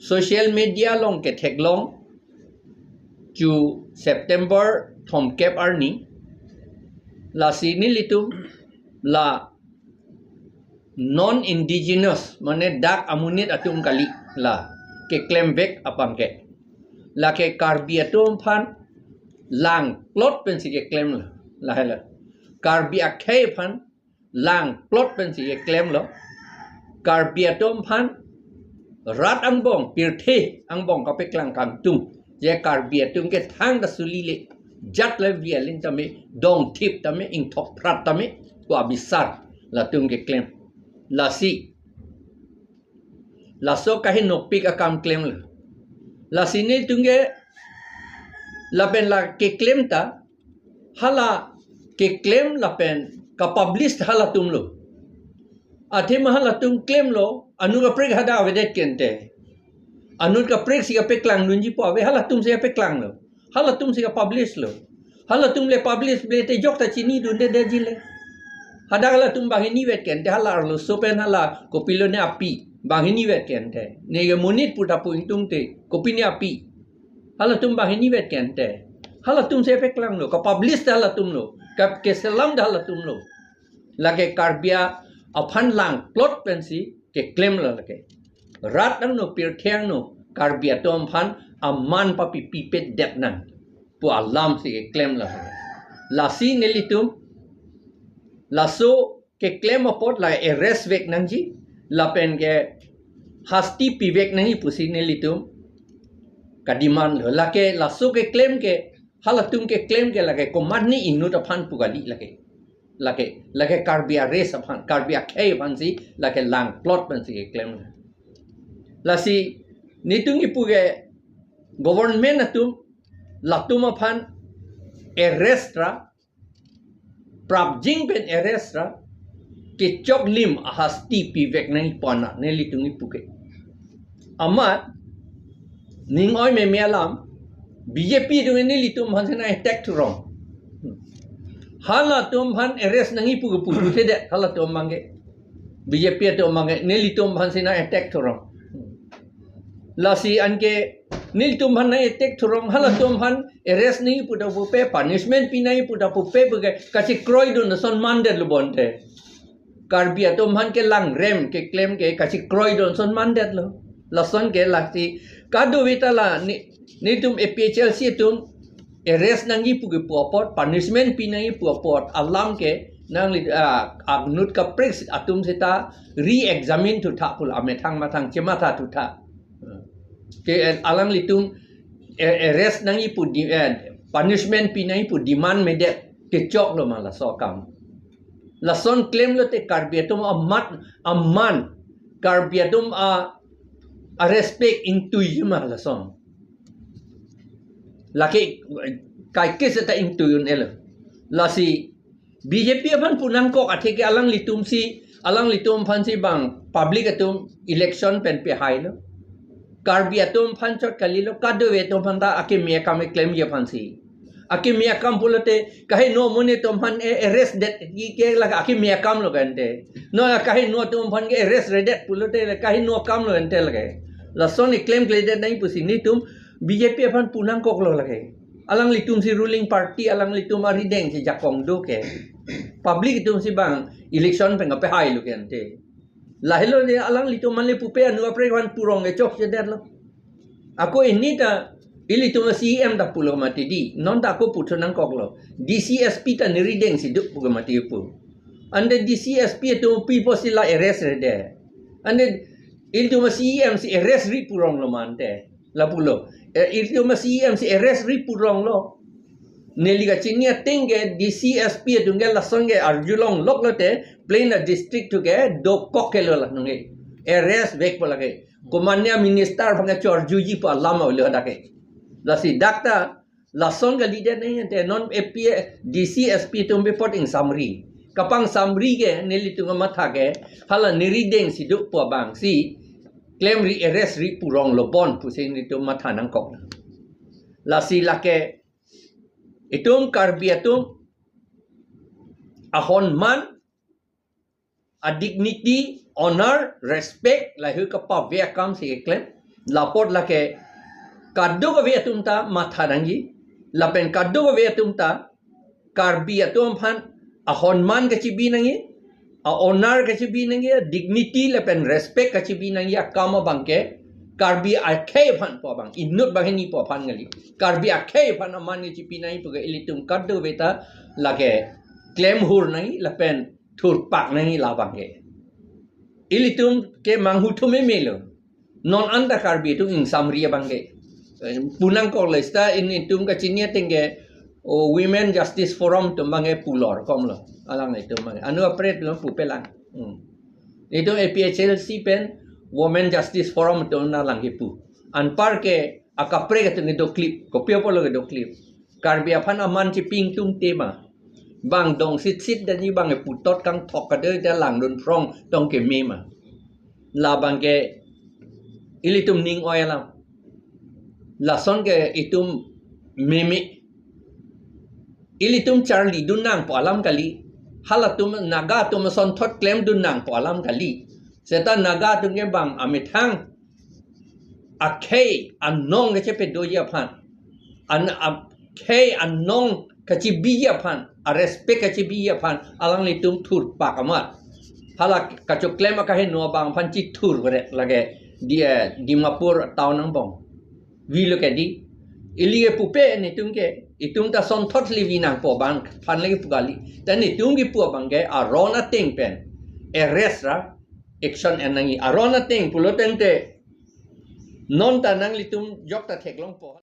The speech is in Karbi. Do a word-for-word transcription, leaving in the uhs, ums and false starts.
Social media along ketheklong chu September thomkep arni, lasi nelitum la non indigenous, mane dak amonit atum kali la keklemvek abangke, lake Karbi atum aphan langplot pensi keklem la, lahelo. Karbi akhei aphan langplot pensi keklemlo. Karbi atum aphan rat angbong, pirthe angbong kapeklang kangtung, je Karbi atum ke thangta sulile, jat le vialin tame, dongthip tame, ingthok phrat tame pu abisar latum keklem. Lasi laso kahinopik akam klemlo. Lasi nelitum ke lapen la keklem ta, hala keklem lapen kapublish halatumlo. Athema halatum klemlo, anut kaprek hadak avedet ke ante, anut kaprek si kapeklang dunji pu ave, halatum si kapeklanglo, halatum si kapublish lo. Halatum le publish ble te jokta chinidundedetji le. Hadak halatum banghinivet ke ante, hala arloso pen hala kopilo ne api banghinivet ke ante, ne ke monit pu ta pu ingtung te, kopi ne api? Halatum banghinivet ke ante, halatum si kapeklanglo, kapublish ta halatumlo, kap keselam ta halatumlo. Lake Karbi aphan langplot pensi keklemlo lake. Rat angno, pirthe angno, Karbi atum aphan aman papipipetdet nang pu alam si keklemlo. Lasi nelitum laso keklem apot la arrest vek nangji, lapen ke hasti pivek nangji pusi nelitum kademand lo. Lake laso keklem ke, halatum keklem ke lake komatne inut aphan pu kali lake. Lake, lake Karbi a-race aphan, Karbi akhei aphansi lake langplot pensi keklem. Lasi nelitum kipu ke government atum latum aphan arrest ra, prapjin pen arrest ra, kechoklim ahasti pivek nangji pu anat nelitum kipu ke. Amat ning oi meme alam, B J P atum nelitum aphansi nang-attack thurong. Halatum aphan arrest nangji pu ke puthedet, halatum abangke, B J P atum abangke nelitum aphansi nang-attack thurong. Lasi anke nelitum aphan nang-attack thurong, halatum aphan arrest nangji pu ta pupe, punishment pi nangji pu ta pupe, puke kachekroidun ason mandetlo bonte. Karbi atum aphan kelangrem keklem ke kachekroidun ason mandetlo. Lason ke lasi kadokave ta la ne, netum A P H L C atum arrest nangji pu kipu apot, punishment pi nangji pu apot alam ke nangli, ah, anut kaprek atum seta re-examine thutha pulo, amethang methang chematha thutha. Ke, eh, alanglitum, eh, arrest nangji pu di, eh, punishment pi nangji pu demand medet, kechoklo ma laso akam? Lason klemlo te Karbi atum amat, aman, Karbi atum a, a-respect ingtuiji ma lason? Lake kaiketa ingtui un-elo. Lasi B J P aphan pu nangkok athe ke alanglitumsi, alanglitum aphansi bang public atum election pen pehailo. Karbi atum aphan chot kalilo, kadokave atum aphan ta akeme akam keklemji aphansi. Akeme akam pulote, kaheno amonit atum aphan, eh, arrest det, ke, ke la akeme akam lo ke ante. No, kaheno atum aphan ke arrest redet pulote, la kaheno akam lo ante lake. Lason keklemkledet nangji pusi netum B J P aphan pu nangkoklo lake. Alanglitumsi ruling party, alanglitum arideng si jakong do ke. Public atumsi bang election pen kapehailo ke ante. Lahelo le alanglitum aphan le pupe, anut kaprek aphan purong ke chokchedetlo. Ako ini ta ilitum C E M ta pulo mati di, non ta ako puthu nangkoklo. D C S P ta nerideng si do pu ke mati pu. Ante D C S P atum pi pusi la arrest redet? Ante ilitum C E M si arrest ri puronglo ma ante. Lapulo. Eh, ilitum C E M si arrest ri puronglo. Neli kachini ateng ke D C S P atum ke lason ke arjulong loklo te, plain a-district atum ke dokok kelo la nung ke. Arrest vekpo lake. Komatne a-minister aphan ke chorjuji pu alam avelo dak ke. Lasi dak ta lason kalidet nangji ante, non A P, D C S P atum bepot ingsamri. Kapangsamri ke nelitum kamatha ke, hala nerideng si do pu abangsi klemri, arrest ri puronglo bon pusi nelitum matha nangkok. Lasi lake itum Karbi atum ahonman, a-dignity, honor, respect, lahei kapave akam si keklem. Lapot lake kadokave atum ta matha nangji, lapen kadokave atum ta Karbi atum aphan ahonman kachibi nangji, a-honor kachibi nangji, dignity lapen respect kachibi nangji akam abangke Karbi akhei aphan pu abang, inut banghini pu aphan kali. Karbi akhei aphan aman kachibi nangji puke ilitum kadokave ta lake klemhur nangji lapen thurpak nangji labangke. Ilitum ke manghu thume melo. Non anta Karbi atum ingsamri abangke. Eh, punang kok le seta ilitum kachini atengke, o, Women Justice Forum atum abangke pulor komlo. Alanglitum abangke. Anu apret lo pupelang. Hmm. Itum A P H L C pen Women Justice Forum atum nanglang kepu. Anparke akaprek atum kedoklip. Kopi apotlo kedoklip. Karbi aphan aman chiping tum tema. Bang dong sitsit dan ni bang putot kangthok kade ta langdun phrong tong keme ma. Labangke ilitum ning oi alam. Lason ke itum meme. Ilitum charlidun nangpo alam kali. Halatum Naga atum asonthot klemdun nangpo alam kali. Seta Naga atum ke bang amethang akhei anong kachepedoji aphan, an akhei anong kachibiji aphan, a-respect kachibiji aphan alanglitum thurpak amat. Hala kachoklem akaheno abang aphan chithur kore lake di, eh, Dimapur town angbong. Vilo ke di. Ili kepupe netum ke, itum ta sonthot livi nangpo abang aphan lake pu kali. Ta netum kepu abangke aron ateng pen arrest ra action en nangji. Aron ateng pulo tangte non ta nanglitum jok ta theklongpo.